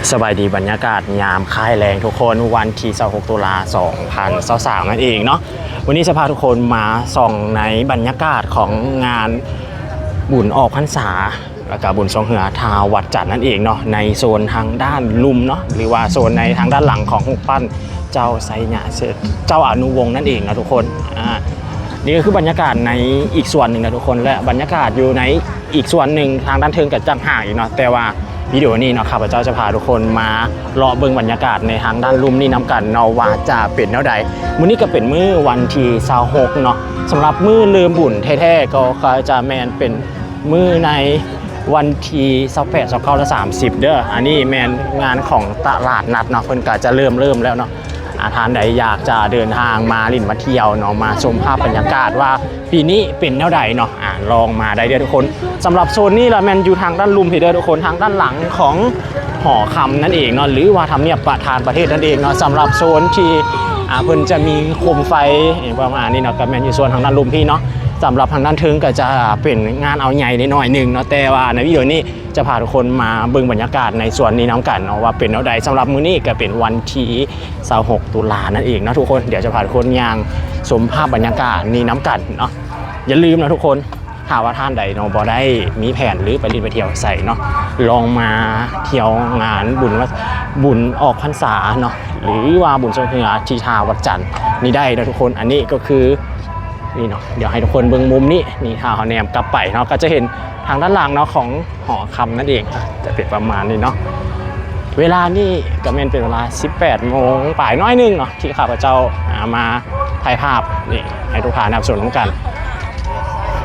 ສະບາຍດີ ບັນຍາກາດຍາມຄ້າຍແລງທຸກຄົນ, ວັນທີຊາວຫົກ ຕຸລາ ສອງພັນຊາວສາມ ນັ້ນເອງເນາະ. ວັນນີ້ຈະພາທຸກຄົນມາສ່ອງໃນບັນຍາກາດຂອງງານບຸນອອກພັນສາ ແລ້ວກະບຸນຊ່ວງເຮືອທ່າວັດຈັນນັ້ນເອງເນາະ, ໃນໂຊນທາງດ້ານລຸ່ມເນາະ ຫຼືວ່າໂຊນໃນທາງດ້ານຫຼັງຂອງຮູບປັ້ນເຈົ້າໄຊຍະເສດ ເຈົ້າອະນຸວົງນັ້ນເອງເນາະທຸກຄົນ. ອາ ນີ້ກໍຄືບັນຍາກາດໃນອີກສ່ວນໜຶ່ງນະທຸກຄົນ ແລະ ບັນຍາກາດຢູ່ໃນອີກສ່ວນໜຶ່ງທາງດ້ານເທິງກໍຕ່າງຫາກອີກເນາະ, ແຕ່ວ່າວິດີໂອນີ້ເນາະ ຂ້າພະເຈົ້າຈະພາທຸກຄົນມາເລາະເບິ່ງບັນຍາກາດໃນທາງດ້ານລຸ່ມນີ້ນຳກັນເນາະ ວ່າຈະເປັນແນວໃດ. ມື້ນີ້ກໍເປັນມື້ວັນທີຊາວຫົກເນາະ, ສຳລັບມື້ເລີ່ມບຸນແທ້ໆ ກໍ ກໍຈະແມ່ນເປັນມື້ໃນວັນທີຊາວແປດ ຊາວເກົ້າ ແລະ ສາມສິບເດີ. ອັນນີ້ແມ່ນງານຂອງຕະຫຼາດນັດເນາະ, ເພິ່ນກໍຈະເລີ່ມ ເລີ່ມແລ້ວເນາະ. ອາ ທ່ານໃດຢາກຈະເດີນທາງມາຫຼິ້ນມາທ່ຽວເນາະ, ມາຊົມພາບບັນຍາກາດວ່າປີນີ້ເປັນແນວໃດເນາະ, ອາ ລອງມາໄດ້ເດີທຸກຄົນ. ສຳລັບໂຊນນີ້ລະແມ່ນຢູ່ທາງດ້ານລຸ່ມພີ້ເດີທຸກຄົນ, ທາງດ້ານຫຼັງຂອງຫໍຄຳນັ້ນເອງເນາະ ຫຼືວ່າທຳນຽບປະທານປະເທດນັ້ນເອງເນາະ. ສຳລັບໂຊນທີ່ ອາ ເພິ່ນຈະມີໂຄມໄຟປະມານນີ້ເນາະ, ກໍແມ່ນຢູ່ໂຊນທາງດ້ານລຸ່ມພີ້ເນາະ. ສຳລັບທາງດ້ານເທິງກໍຈະເປັນງານເອົາໃຫຍ່ໜ້ອຍໜຶ່ງເນາະ, ແຕ່ວ່າໃນວິດີໂອນີ້ ຈະພາທຸກຄົນມາເບິ່ງບັນຍາກາດໃນສ່ວນນີ້ນຳກັນເນາະ ວ່າເປັນແນວໃດ. ສຳລັບມື້ນີ້ກໍເປັນວັນທີຊາວຫົກ ຕຸລາ ນັ້ນເອງເນາະທຸກຄົນ. ດຽວຈະພາທຸກຄົນຍ່າງຊົມພາບບັນຍາກາດນີ້ນຳກັນເນາະ. ຢ່າລືມເນາະທຸກຄົນ, ຖ້າວ່າທ່ານໃດເນາະ ບໍ່ໄດ້ມີແຜນ ຫຼື ໄປຫຼິ້ນໄປທ່ຽວໃສເນາະ, ລອງມາທ່ຽວງານບຸນ ບຸນອອກພັນສາເນາະ ຫຼືວ່າບຸນຊ່ວງເຮືອທີ່ທ່າວັດຈັນນີ້ໄດ້ເນາະທຸກຄົນ. ອັນນີ້ກໍຄື ນີ້ເນາະ, ດຽວໃຫ້ທຸກຄົນເບິ່ງມຸມນີ້. ນີ້ ຖ້າເຮົາແນມກັບໄປເນາະ ກໍຈະເຫັນທາງດ້ານຫຼັງເນາະ ຂອງຫໍຄຳນັ້ນເອງ, ຈະເປັນປະມານນີ້ເນາະ. ເວລານີ້ກໍແມ່ນເປັນເວລາສິບແປດໂມງປາຍໜ້ອຍໜຶ່ງເນາະ ທີ່ຂ້າພະເຈົ້າ ອາ ມາຖ່າຍພາບນີ້ໃຫ້ທຸກທ່ານໄດ້ຮັບຊົມນຳກັນ.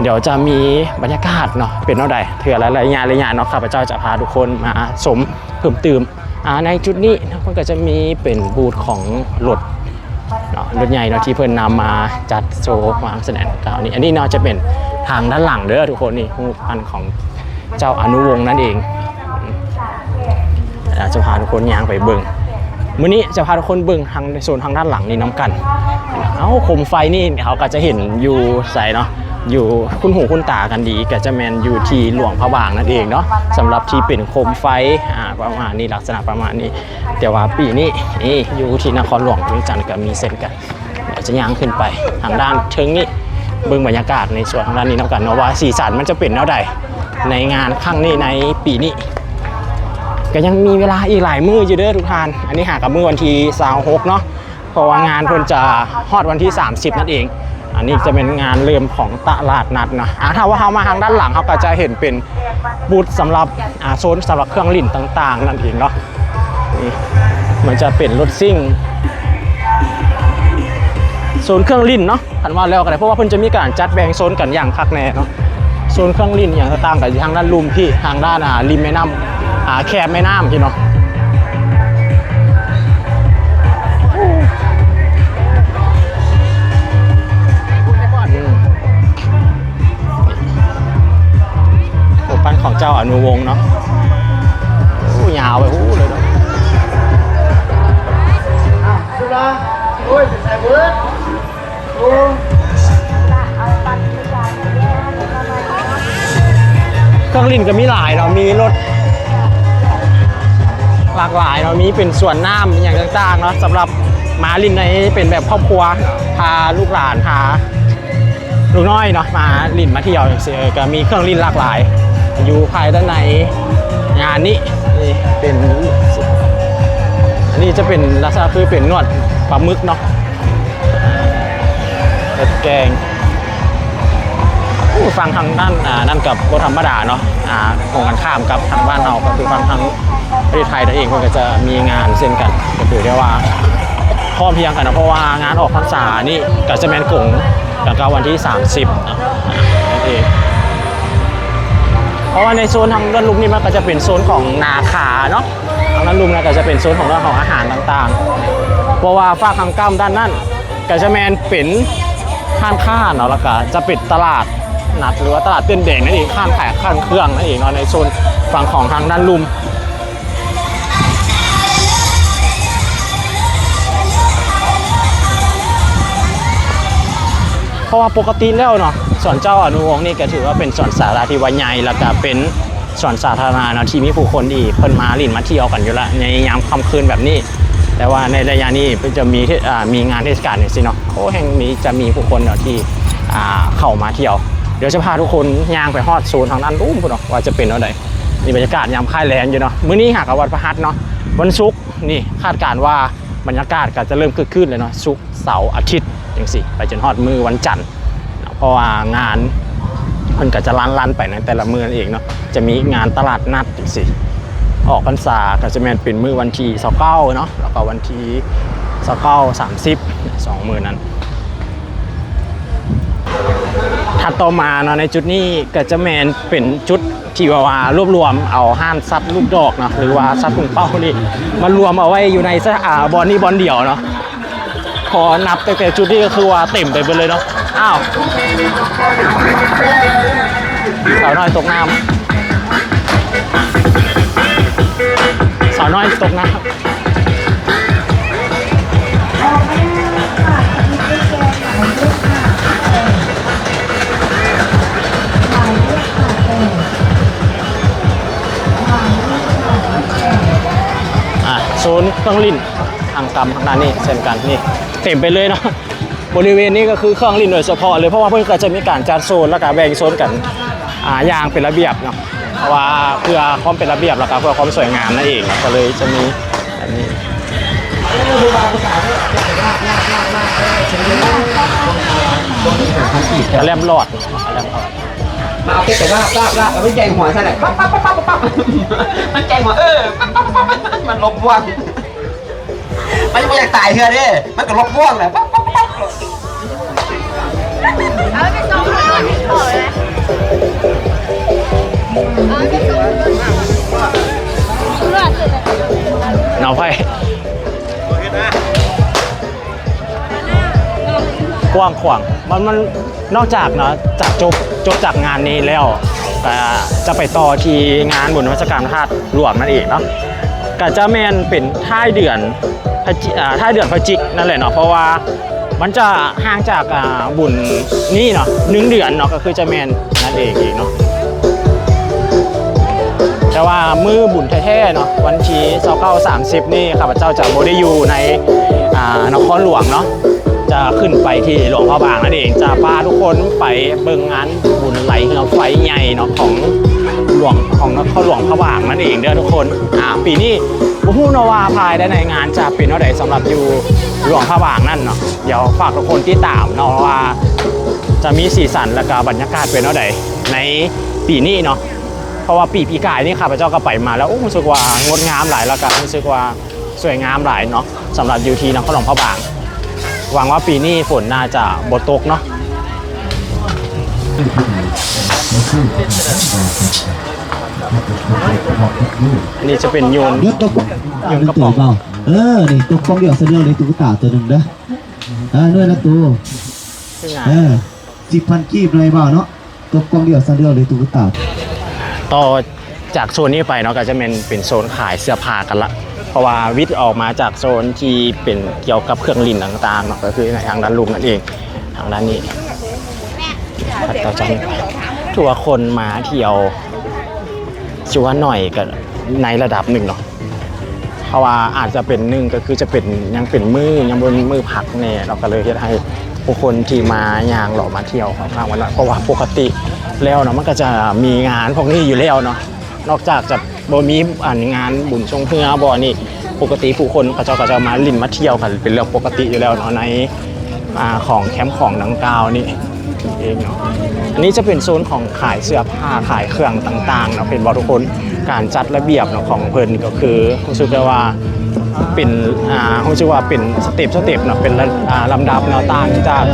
ດຽວຈະມີບັນຍາກາດເນາະ ເປັນແນວໃດ ເທື່ອລະໄລຍະໆເນາະ, ຂ້າພະເຈົ້າຈະພາທຸກຄົນມາຊົມເພີ່ມຕື່ມ. ອາ ໃນຈຸດນີ້ເນາະ ເພິ່ນກໍຈະມີເປັນບູດຂອງລົດເນາະ, ລົດໃຫຍ່ເນາະ ທີ່ເພິ່ນນຳມາຈັດໂຊວາງສະແດງກ່າວນີ້. ອັນນີ້ເນາະ ຈະເປັນທາງດ້ານຫຼັງເດີທຸກຄົນ, ນີ້ຮູບປັ້ນຂອງເຈົ້າອະນຸວົງນັ້ນເອງ. ອາ ຈະພາທຸກຄົນຍ່າງໄປເບິ່ງ, ມື້ນີ້ຈະພາທຸກຄົນເບິ່ງທາງ ໂຊນທາງດ້ານຫຼັງນີ້ນຳກັນ. ເອົ້າ ໂຄມໄຟນີ້ເຮົາກໍຈະເຫັນຢູ່ໃສເນາະ? ຢູ່ຄຸ້ນຫູຄຸ້ນຕາກັນດີ ກໍຈະແມ່ນຢູ່ທີ່ຫຼວງພະບາງນັ້ນເອງເນາະ, ສຳລັບທີ່ເປັນໂຄມໄຟ ອາ ປະມານນີ້ ລັກສະນະປະມານນີ້. ແຕ່ວ່າປີນີ້ ນີ້ຢູ່ທີ່ນະຄອນຫຼວງວຽງຈັນກໍມີເຊັ່ນກັນ. ດຽວຈະຍ່າງຂຶ້ນໄປທາງດ້ານເທິງນີ້ ເບິ່ງບັນຍາກາດໃນສ່ວນທາງດ້ານນີ້ນຳກັນເນາະ ວ່າສີສັນມັນຈະເປັນແນວໃດໃນງານຄັ້ງນີ້ ໃນປີນີ້. ກໍຍັງມີເວລາອີກຫຼາຍມື້ຢູ່ເດີທຸກທ່ານ, ອັນນີ້ຫາກັບມື້ວັນທີຊາວຫົກເນາະ. ເພາະວ່າງານເພິ່ນຈະຮອດວັນທີສາມສິບນັ້ນເອງ. ອັນນີ້ຈະເປັນງານເລີ່ມຂອງຕະຫຼາດນັດເນາະ. ອາ ຖ້າວ່າເຮົາມາທາງດ້ານຫຼັງ ເຮົາກໍຈະເຫັນເປັນບູດສຳລັບ ອາ ໂຊນສຳລັບເຄື່ອງຫຼິ້ນຕ່າງໆນັ້ນເອງເນາະ. ນີ້ມັນຈະເປັນລົດຊິ່ງ ໂຊນເຄື່ອງຫຼິ້ນເນາະ ຄັນວ່າແລ້ວກໍໄດ້, ເພາະວ່າເພິ່ນຈະມີການຈັດແບ່ງໂຊນກັນຢ່າງຄັກແນ່ເນາະ. ໂຊນເຄື່ອງຫຼິ້ນອີ່ຫຍັງຕ່າງໆ ກໍຢູ່ທາງດ້ານລຸ່ມພີ້ ທາງດ້ານ ອ່າ ລິມແມ່ນ້ຳ ອ່າ ແຄມແມ່ນ້ຳພີ້ເນາະ. ອືມ ຮູບປັ້ນຂອງເຈົ້າອະນຸວົງເນາະ. ໂອ້ ຍາວໄປພຸ້ນເລີຍເນາະ. ເຄື່ອງຫຼິ້ນກໍມີຫຼາຍເນາະ, ມີລົດຫຼາກຫຼາຍເນາະ, ມີເປັນສວນນ້ຳອີ່ຫຍັງຕ່າງໆເນາະ, ສຳລັບມາຫຼິ້ນໃນ ເປັນແບບຄອບຄົວ ພາລູກຫຼານ ພາ ລູກນ້ອຍເນາະ ມາຫຼິ້ນມາທ່ຽວຈັ່ງຊີ້ ເອີ ກໍມີເຄື່ອງຫຼິ້ນຫຼາກຫຼາຍຢູ່ພາຍໃຕ້ໃນງານນີ້. ນີ້ເປັນ ອັນນີ້ຈະເປັນລັກສະນະຄືເປັນໜວດປາໝຶກເນາະ, ເຮັດແກງ. ໂອ້ ຝັ່ງທາງດ້ານ ອ່າ ນັ້ນກໍບໍ່ທຳມະດາເນາະ, ອ່າ ກົງກັນຂ້າມກັບທາງບ້ານເຮົາ ກໍຄືຝັ່ງທາງ ປະເທດໄທນັ້ນເອງ ເພິ່ນກໍຈະມີງານເຊັ່ນກັນ, ກໍຖືໄດ້ວ່າພ້ອມພຽງກັນເນາະ ເພາະວ່າງານອອກພັນສານີ້ກໍຈະແມ່ນກົງກັນກັບວັນທີສາມສິບນັ້ນເອງ. ເພາະວ່າໃນໂຊນທາງດ້ານລຸ່ມນີ້ ມັນກໍຈະເປັນໂຊນຂອງນາຄາເນາະ, ທາງດ້ານລຸ່ມນັ້ນກໍຈະເປັນໂຊນຂອງເລື່ອງຂອງອາຫານຕ່າງໆ, ເພາະວ່າຟາກທາງກ້ຳດ້ານນັ້ນ ກໍຈະແມ່ນເປັນຮ້ານຄ້າເນາະ, ແລ້ວກໍຈະເປັນຕະຫຼາດນັດ ຫຼືວ່າຕະຫຼາດເຕັ້ນແດງນັ້ນເອງ, ຮ້ານຂາຍເຄື່ອງນັ້ນເອງເນາະ ໃນໂຊນຝັ່ງຂອງທາງດ້ານລຸ່ມ. ເພາະວ່າປົກກະຕິແລ້ວເນາະ ສວນເຈົ້າອະນຸວົງນີ້ກໍຖືວ່າເປັນສວນສາທາລະນະທີ່ວ່າໃຫຍ່ ແລ້ວກໍເປັນ ສວນສາທາລະນະເນາະ ທີ່ມີຜູ້ຄົນທີ່ເພິ່ນມາຫຼິ້ນມາທ່ຽວກັນຢູ່ລະ ໃນຍາມຄ່ຳຄືນແບບນີ້. ແຕ່ວ່າໃນໄລຍະນີ້ເພິ່ນຈະມີເທດ ອ່າ ມີງານເທດສະການຈັ່ງຊີ້ເນາະ ໂອ້ ແຮ່ງມີ ຈະມີຜູ້ຄົນເນາະທີ່ ອ່າ ເຂົ້າມາທ່ຽວ. ດຽວຈະພາທຸກຄົນຍ່າງໄປຮອດໂຊນທາງດ້ານລຸ່ມພຸ້ນເນາະ ວ່າຈະເປັນແນວໃດ. ນີ້ບັນຍາກາດຍາມຄ້າຍແລງຢູ່ເນາະ. ມື້ນີ້ຫາກະວັນພະຫັດເນາະ ວັນສຸກນີ້ຄາດການວ່າບັນຍາກາດກະຈະເລີ່ມຄຶກຄື້ນແລ້ວເນາະ ສຸກ ເສົາ ອາທິດຈັ່ງຊີ້ ໄປຈົນຮອດມື້ວັນຈັນ ເພາະວ່າງານເພິ່ນກະຈະລັນໆໄປໃນແຕ່ລະມື້ນັ້ນເອງເນາະ. ຈະມີງານຕະຫຼາດນັດຈັ່ງຊີ້ ອອກພັນສາກະຈະແມ່ນເປັນມື້ວັນທີຊາວເກົ້າເນາະ ແລ້ວກະວັນທີຊາວເກົ້າ ສາມສິບ ສອງມື້ນັ້ນ. ຖັດຕໍ່ມາເນາະ ໃນຈຸດນີ້ກະຈະແມ່ນເປັນຈຸດ ທີ່ວ່າ ວ່າລວບລວມເອົາຮ້ານສັດລູກດອກເນາະ ຫຼືວ່າສັດປຸງເປົ້ານີ້ ມາລວມເອົາໄວ້ຢູ່ໃນສະ ອ່າ ບ່ອນນີ້ບ່ອນດຽວເນາະ. ພໍນັບຕັ້ງແຕ່ຈຸດນີ້ກະຄືວ່າເຕັມໄປເບິດເລີຍເນາະ. ອ້າວ ສາວນ້ອຍຕົກນ້ຳ ສາວນ້ອຍຕົກນ້ຳ. ອ່າ ໂຊນເຄື່ອງຫຼິ້ນທາງກຳທາງດ້ານນີ້ເຊັ່ນກັນ ນີ້ເຕັມໄປເລີຍເນາະ. ບໍລິເວນນີ້ກະຄືເຄື່ອງຫຼິ້ນໂດຍສະເພາະເລີຍ ເພາະວ່າເພິ່ນກະຈະມີການຈັດໂຊນ ແລ້ວກະແບ່ງໂຊນກັນ ອ່າ ຢ່າງເປັນລະບຽບເນາະ. ເພາະວ່າເພື່ອຄວາມເປັນລະບຽບ ແລ້ວກະເພື່ອຄວາມສວຍງາມນັ້ນເອງ ກະເລີຍຈະມີແບບນີ້ ກະແລັມລອດ ກະແລັມລອດ ມາເອົາເກັບໄປລາບ ລາບ ລາບ ເອົາໄປແກງຫົວຊັ້ນແຫຼະ ປັບ ປັບ ປັບ ປັບ ມັນແກງຫົວ ເອີ ປັບ ປັບ ປັບ ປັບ ມັນລົບບ່ວງ ມັນຍັງບໍ່ຢາກຕາຍເທື່ອເດ້ ມັນກະລົບບ່ວງແຫຼະ ປັບ ປັບ ປັບ ປັບ. ເອົາໄປ ກວ້າງຂວາງ ມັນ ມັນ ນອກຈາກເນາະ ຈາກຈົບ ຈົບຈາກງານນີ້ແລ້ວ ກະຈະໄປຕໍ່ທີ່ງານບຸນນະມັດສະການພະທາດຫຼວງນັ້ນເອງເນາະ. ກະຈະແມ່ນເປັນທ້າຍເດືອນພະຈິ ອ່າ ທ້າຍເດືອນພະຈິກນັ້ນແຫຼະເນາະ ເພາະວ່າມັນຈະຫ່າງຈາກ ອ່າ ບຸນນີ້ເນາະ ໜຶ່ງເດືອນເນາະ ກະຄືຈະແມ່ນນັ້ນເອງອີກເນາະ. ແຕ່ວ່າມື້ບຸນແທ້ໆເນາະ ວັນທີຊາວເກົ້າ ສາມສິບນີ້ ຂ້າພະເຈົ້າຈະບໍ່ໄດ້ຢູ່ໃນ ອ່າ ນະຄອນຫຼວງເນາະ ຈະຂຶ້ນໄປທີ່ຫຼວງພະບາງນັ້ນເອງ ຈະພາທຸກຄົນໄປເບິ່ງງານບຸນໄຫຼເຮືອໄຟໃຫຍ່ເນາະ ຂອງຫຼວງ ຂອງນະຄອນຫຼວງພະບາງນັ້ນເອງເດີທຸກຄົນ. ອ່າ ປີນີ້ບໍ່ຮູ້ເນາະວ່າພາຍໃນງານຈະເປັນແນວໃດ ສຳລັບຢູ່ຫຼວງພະບາງນັ້ນເນາະ. ດຽວຝາກທຸກຄົນຕິດຕາມເນາະວ່າຈະມີສີສັນ ແລ້ວກະບັນຍາກາດເປັນແນວໃດໃນປີນີ້ເນາະ. ເພາະວ່າປີ ປີກາຍນີ້ຂ້າພະເຈົ້າກະໄປມາແລ້ວ ໂອ້ ຮູ້ສຶກວ່າງົດງາມຫຼາຍ ແລ້ວກະຮູ້ສຶກວ່າສວຍງາມຫຼາຍເນາະ ສຳລັບຢູ່ທີ່ນະຄອນຫຼວງພະບາງ. ຫວັງວ່າປີນີ້ຝົນໜ້າຈະບໍ່ຕົກເນາະ. ອັນນີ້ຈະເປັນໂຍນ ໂຍນກະປ໋ອງ. ເອີ ນີ້ຕົກປ່ອງດຽວຊະດຽວເລີຍ ຕຸກຕາໂຕໜຶ່ງເດີ. ເອີ ໜ່ວຍລະໂຕ ເອີ ສິບພັນກີບເນາະ ເບົາເນາະ. ຕົກປ່ອງດຽວຊະດຽວເລີຍ ຕຸກຕາ. ຕໍ່ຈາກໂຊນນີ້ໄປເນາະ ກະຈະແມ່ນເປັນໂຊນຂາຍເສື້ອຜ້າກັນລະ ເພາະວ່າວິດອອກມາຈາກໂຊນທີ່ເປັນກ່ຽວກັບເຄື່ອງຫຼິ້ນຕ່າງໆເນາະ ກະຄືໃນທາງດ້ານລຸ່ມນັ້ນເອງ. ທາງດ້ານນີ້ ຖືວ່າຄົນມາທ່ຽວ ຖືວ່າໜ້ອຍກະໃນລະດັບໜຶ່ງເນາະ. ເພາະວ່າອາດຈະເປັນ ໜຶ່ງ ກະຄືຈະເປັນ ຍັງເປັນມື້ ຍັງບໍ່ແມ່ນມື້ພັກແນ່ເນາະ ກະເລີຍເຮັດໃຫ້ຜູ້ຄົນທີ່ມາຍ່າງເລາະມາທ່ຽວຂ້ອນຂ້າງວ່າໜ້ອຍ ເພາະວ່າປົກກະຕິແລ້ວເນາະ ມັນກະຈະມີງານພວກນີ້ຢູ່ແລ້ວເນາະ. ນອກຈາກຈະບໍ່ມີ ອັນ ງານບຸນຊ່ວງເຮືອບໍ່ນີ້ ປົກກະຕິຜູ້ຄົນເຂົາເຈົ້າກະຈະມາຫຼິ້ນມາທ່ຽວກັນເປັນເລື່ອງປົກກະຕິຢູ່ແລ້ວເນາະ ໃນ ອ່າ ຂອງແຄມຂອງດັ່ງກ່າວນີ້ເອງເນາະ. ອັນນີ້ຈະເປັນໂຊນຂອງຂາຍເສື້ອຜ້າ ຂາຍເຄື່ອງຕ່າງໆເນາະ ເຫັນບໍ່ທຸກຄົນ? ການຈັດລະບຽບເນາະຂອງເພິ່ນກະຄື ຮູ້ສຶກໄດ້ວ່າເປັນ ອ່າ ຮູ້ສຶກວ່າເປັນສະເຕັບສະເຕັບເນາະ ເປັນລະ ອ່າ ລຳດັບເນາະ ຕ່າງຈາກ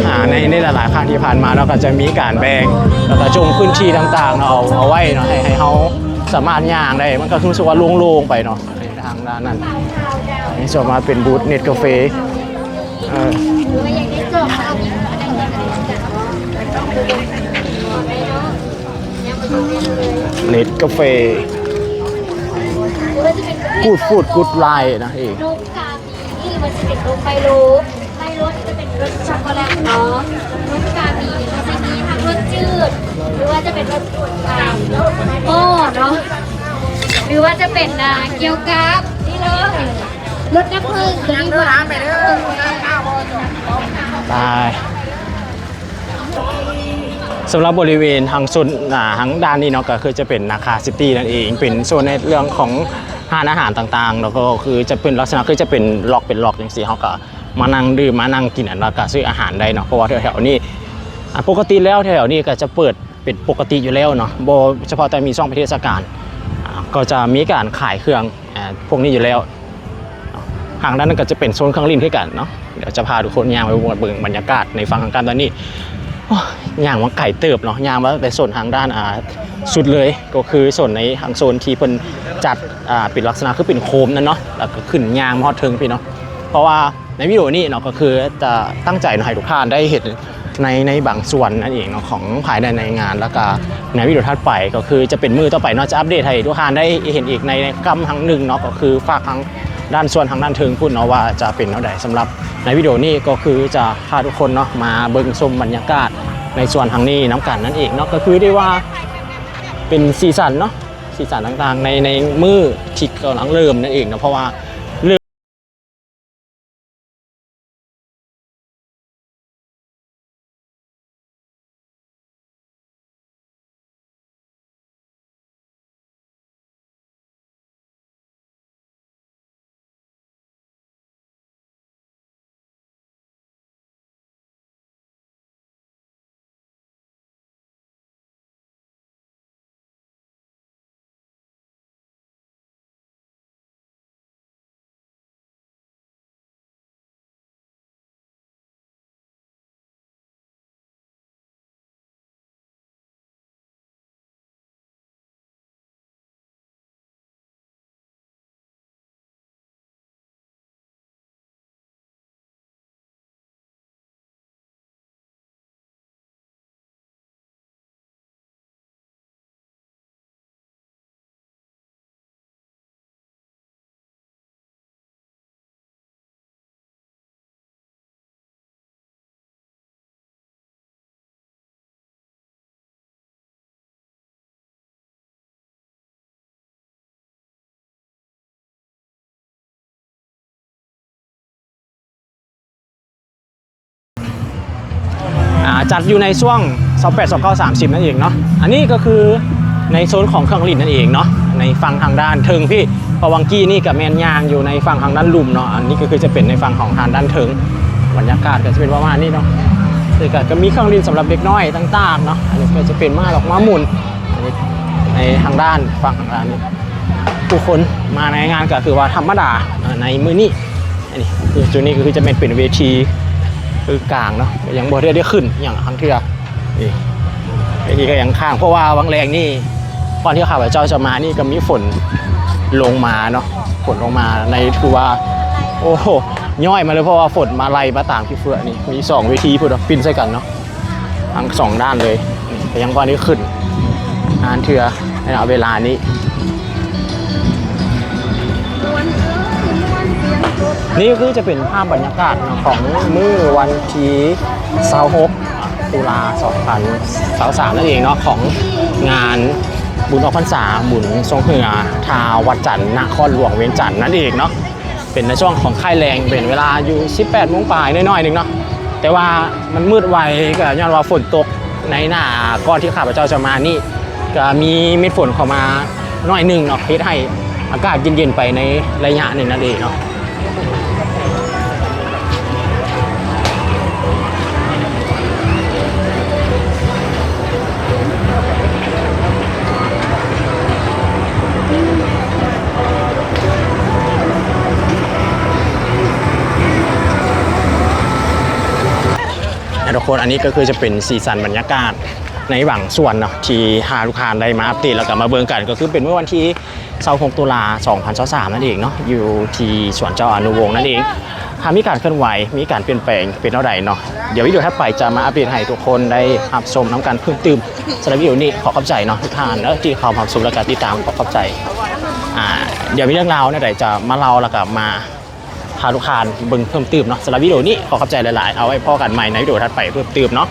ອ່າ ໃນ ໃນຫຼາຍໆຄັ້ງທີ່ຜ່ານມາເນາະ ກະຈະມີການແບ່ງ ແລ້ວກະຈົ່ງພື້ນທີ່ຕ່າງໆເນາະ ເອົາ ເອົາໄວ້ເນາະ ໃຫ້ ໃຫ້ເຮົາສາມາດຍ່າງໄດ້ ມັນກະຄືຮູ້ສຶກວ່າໂລ່ງໆໄປເນາະ. ທາງດ້ານນັ້ນ ນີ້ສ່ວນມາກເປັນບູດເນັດກາເຟ ເອີ ເນັດກາເຟ ກູດຟູດກູດໄລນະເອງ. ນມກາໝີ່ ຫຼືວ່າຈະເປັນນມໄມໂລ ໄມໂລນີ້ຈະເປັນລົດຊັອກໂກແລັດເນາະ. ນມກາໝີ່ມັນຈະມີທັງລົດເຈ หรือว่าจะเป็นรถ อ่า หม้อเนาะ หรือว่าจะเป็น อ่า เกี๊ยวกราฟ นี่เลย รถดับเพลิง ตัวนี้หวาน ໄປ ສຳລັບບໍລິເວນທາງໂຊນ ອ່າ ທາງດ້ານນີ້ເນາະ ກໍຄືຈະເປັນນາຄາຊິຕີ້ນັ້ນເອງ ເປັນໂຊນໃນເລື່ອງຂອງຮ້ານອາຫານຕ່າງໆ ແລ້ວກໍຄືຈະເປັນລັກສະນະຄືຈະເປັນລັອກເປັນລັອກຈັ່ງຊີ້ ເຮົາກໍມານັ່ງດື່ມ ມານັ່ງກິນ ແລ້ວກໍຊື້ອາຫານໄດ້ເນາະ ເພາະວ່າແຖວໆນີ້ ອ່າ ປົກກະຕິແລ້ວແຖວໆນີ້ກໍຈະເປີດເປັນປົກກະຕິຢູ່ແລ້ວເນາະ ບໍ່ສະເພາະແຕ່ມີຊ່ວງເທດສະການ ອ່າ ກໍຈະມີການຂາຍເຄື່ອງ ອ່າ ພວກນີ້ຢູ່ແລ້ວ. ທາງດ້ານນັ້ນກໍຈະເປັນໂຊນເຄື່ອງຫຼິ້ນຄືກັນເນາະ ດຽວຈະພາທຸກຄົນຍ່າງໄປເບິ່ງບັນຍາກາດໃນຝັ່ງທາງດ້ານນີ້. ໂອ້ຍ ຍ່າງມາໄກເຕີບເນາະ ຍ່າງມາຕັ້ງແຕ່ໂຊນທາງດ້ານ ອ່າ ສຸດເລີຍ ກໍຄືໂຊນໃນທາງໂຊນທີ່ເພິ່ນຈັດ ອ່າ ເປັນລັກສະນະຄືເປັນໂຄມນັ້ນເນາະ ແລ້ວກໍຂຶ້ນຍ່າງມາຮອດເທິງພີ້ເນາະ ເພາະວ່າໃນວິດີໂອນີ້ເນາະ ກໍຄືຈະຕັ້ງໃຈເນາະ ໃຫ້ທຸກທ່ານໄດ້ເຫັນ ໃນ ໃນບາງສ່ວນນັ້ນເອງເນາະ ຂອງພາຍໃນ ໃນງານ ແລ້ວກະໃນວິດີໂອຖັດໄປ ກໍຄືຈະເປັນມື້ຕໍ່ໄປເນາະ ຈະອັບເດດໃຫ້ທຸກທ່ານໄດ້ເຫັນອີກໃນ ໃນກ້ຳທາງໜຶ່ງເນາະ ກໍຄືຟາກທາງດ້ານສ່ວນທາງດ້ານເທິງພຸ້ນເນາະ ວ່າຈະເປັນແນວໃດ. ສຳລັບໃນວິດີໂອນີ້ກໍຄືຈະພາທຸກຄົນເນາະ ມາເບິ່ງຊົມບັນຍາກາດໃນສ່ວນທາງນີ້ນຳກັນນັ້ນເອງເນາະ ກໍຄືໄດ້ວ່າເປັນສີສັນເນາະ ສີສັນຕ່າງໆ ໃນ ໃນມື້ທີ່ກຳລັງເລີ່ມນັ້ນເອງເນາະ ເພາະວ່າເລີ່ມ ອ່າ ຈັດຢູ່ໃນຊ່ວງຊາວແປດ ຊາວເກົ້າ ສາມສິບນັ້ນເອງເນາະ. ອັນນີ້ກໍຄືໃນໂຊນຂອງເຄື່ອງຫຼິ້ນນັ້ນເອງເນາະ ໃນຝັ່ງທາງດ້ານເທິງພີ້ ເພາະວ່າກີ້ນີ້ກໍແມ່ນຍ່າງຢູ່ໃນຝັ່ງທາງດ້ານລຸ່ມເນາະ. ອັນນີ້ກໍຄືຈະເປັນໃນຝັ່ງຂອງທາງດ້ານເທິງ ບັນຍາກາດກໍຈະເປັນປະມານນີ້ເນາະ. ແລ້ວກໍ ກໍມີເຄື່ອງຫຼິ້ນສຳລັບເດັກນ້ອຍຕ່າງໆເນາະ. ອັນນີ້ກໍຈະເປັນມ້າຫຼອກມ້າໝູນ ອັນນີ້ໃນທາງດ້ານ ຝັ່ງທາງດ້ານນີ້ ຜູ້ຄົນມາໃນງານກໍຖືວ່າທຳມະດາ ເອີ ໃນມື້ນີ້. ອັນນີ້ຄືຈຸດນີ້ກໍຄືຈະແມ່ນເປັນເວທີຄືກາງເນາະ ກໍຍັງບໍ່ໄດ້ ໄດ້ຂຶ້ນຫຍັງທັງເທື່ອ. ນີ້ເວທີກໍຍັງຄ້າງ ເພາະວ່າຫວ່າງແລງນີ້ ກ່ອນທີ່ຂ້າພະເຈົ້າຈະມານີ້ກໍມີຝົນລົງມາເນາະ ຝົນລົງມາໃນ ຖືວ່າ ໂອ້ໂຫ ຍ້ອຍມາເລີຍ ເພາະວ່າຝົນມາໄລ່ມາຕາມຂີ້ເຝື້ອນີ້. ມີສອງເວທີພຸ້ນເນາະ ປິ່ນໃສ່ກັນເນາະ ທັງສອງດ້ານເລີຍ. ນີ້ກໍຍັງບໍ່ໄດ້ຂຶ້ນງານເທື່ອໃນເວລານີ້. ນີ້ກໍຄືຈະເປັນພາບບັນຍາກາດຂອງມື້ວັນທີຊາວຫົກ ຕຸລາ ສອງພັນຊາວສາມນັ້ນເອງເນາະ ຂອງງານບຸນອອກພັນສາ ບຸນຊ່ວງເຮືອ ທ່າວັດຈັນ ນະຄອນຫຼວງວຽງຈັນນັ້ນເອງເນາະ. ເປັນໃນຊ່ວງຂອງຄ້າຍແລງ ເປັນເວລາຢູ່ສິບແປດໂມງປາຍໜ້ອຍໆໜຶ່ງເນາະ ແຕ່ວ່າມັນມືດໄວ ກໍຍ້ອນວ່າຝົນຕົກໃນໜ້າ ກ່ອນທີ່ຂ້າພະເຈົ້າຈະມານີ້ ກໍມີເມັດຝົນເຂົ້າມາໜ້ອຍໜຶ່ງເນາະ ເຮັດໃຫ້ອາກາດເຢັນໆໄປໃນໄລຍະໜຶ່ງນັ້ນເອງເນາະ. ທຸກຄົນ ອັນນີ້ກໍຄືຈະເປັນສີສັນບັນຍາກາດໃນບາງສ່ວນເນາະ ທີ່ຫາລູກຄ້າໄດ້ມາອັບເດດ ແລ້ວກໍມາເບິ່ງກັນ ກໍຄືເປັນມື້ວັນທີ ຊາວຫົກ ຕຸລາ ສອງພັນຊາວສາມນັ້ນເອງເນາະ ຢູ່ທີ່ສວນເຈົ້າອະນຸວົງນັ້ນເອງ. ຖ້າມີການເຄື່ອນໄຫວ ມີການປ່ຽນແປງເປັນແນວໃດເນາະ ດຽວວິດີໂອຖັດໄປຈະມາອັບເດດໃຫ້ທຸກຄົນໄດ້ຮັບຊົມນຳກັນເພີ່ມຕື່ມ. ສຳລັບວິດີໂອນີ້ຂໍຂອບໃຈເນາະ ທຸກທ່ານເດີ ທີ່ເຂົ້າມາຮັບຊົມ ແລ້ວກໍຕິດຕາມ ຂໍຂອບໃຈ. ອ່າ ດຽວມີເລື່ອງລາວແນວໃດຈະມາເລົ່າ ແລ້ວກໍມາພາທຸກທ່ານເບິ່ງເພີ່ມຕື່ມເນາະ. ສຳລັບວິດີໂອນີ້ຂໍຂອບໃຈຫຼາຍໆ ເອົາໄວ້ພໍ້ກັນໃໝ່ໃນວິດີໂອຖັດໄປເພີ່ມຕື່ມເນາະ.